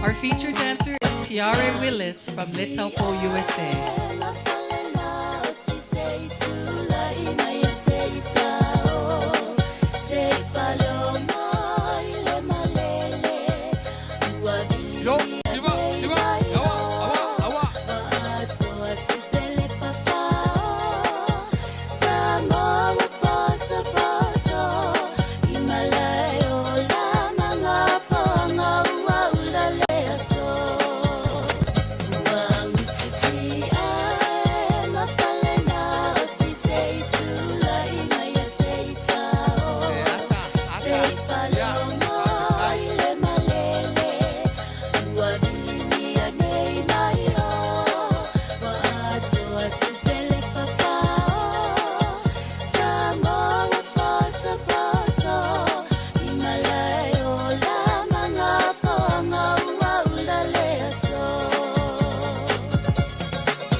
Our featured dancer is Tiare Willis from Le Taupo, USA. Yo, siva, siva, awa, awa, awa. Se ata, ata, ya, ai.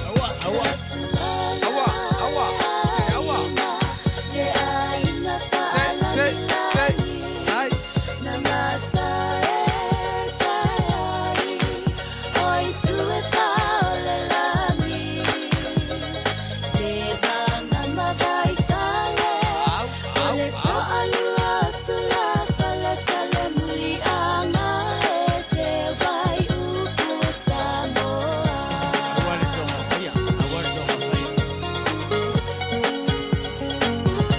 Awa, awa, awa, awa, se awa. Se, se, se, ai. Au, au, au. Aua le sogafaia, aua le sogafaia.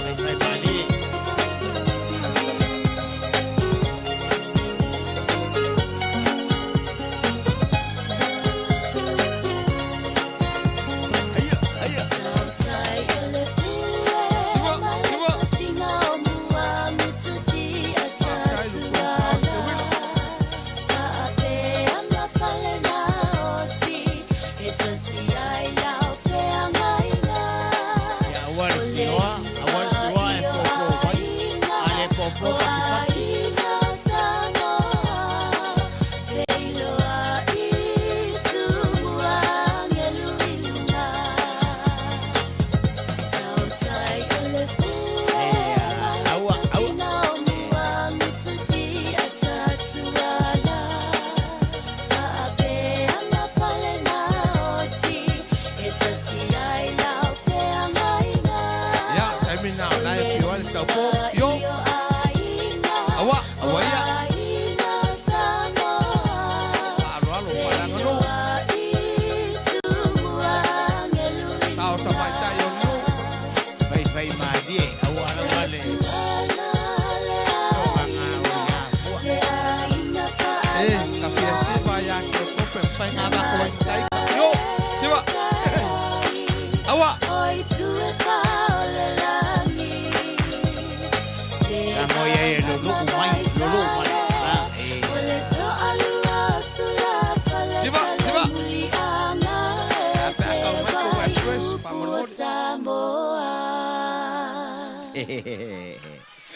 Faifai malie. Haia, haia. Siva, siva. Faafetai le tou sao i te uila. Ia aua le sioa, aua le sioa e pōpō mai. A le pōpō patipati. Ia, aua, aua. Ia, taimi na o la e fio ai le taupō. Yo, awa, awa ia. Faaaloalo faaleaganuu. Sao tamaitai o le nuu. Faifai malie, aua lava le sogaga o le gafua. E, ka fia siva ia ke o kope mawhai ngā wako ai taika. Yo, siva. Awa. La moia e lulu'u mai, lulu'u mai. A, e. Siva, siva. A pe a kau mai kou address, whamolemole.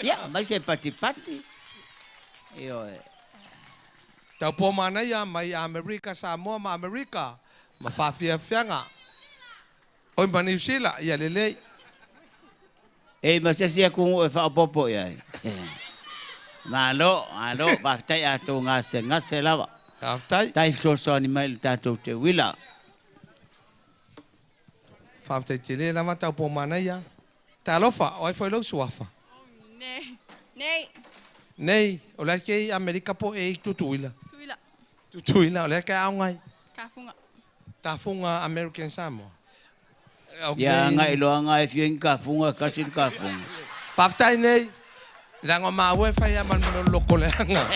Ia, mai se patipati. Ioe. Tau pō manaia mai Amerika, Samoa ma Amerika. Ma whaafiafiaga. Oi ma Niu Sila, ia lelei. E ma se sia ku e faaopoopo i ai. Malo, malo, faafetai a tou gasegase lava. Faafetai. Tai fesoasoani mai i le tatou teuila. Faafetai tele lava tau pō manaia. Talofa, o ai foi lou suafa. Nei. Nei. Nei, o le ake i Amerika po e i Tutuila. Suila. Tutuila, o le ake aoga ai. Tafuga. Tafuga American Samoa. Ia agai loa agai e fia i ni kafuga, kasi le kafuga. Faafetai nei. Leaga o maua e fai lava ma le mea o le lokoleaga.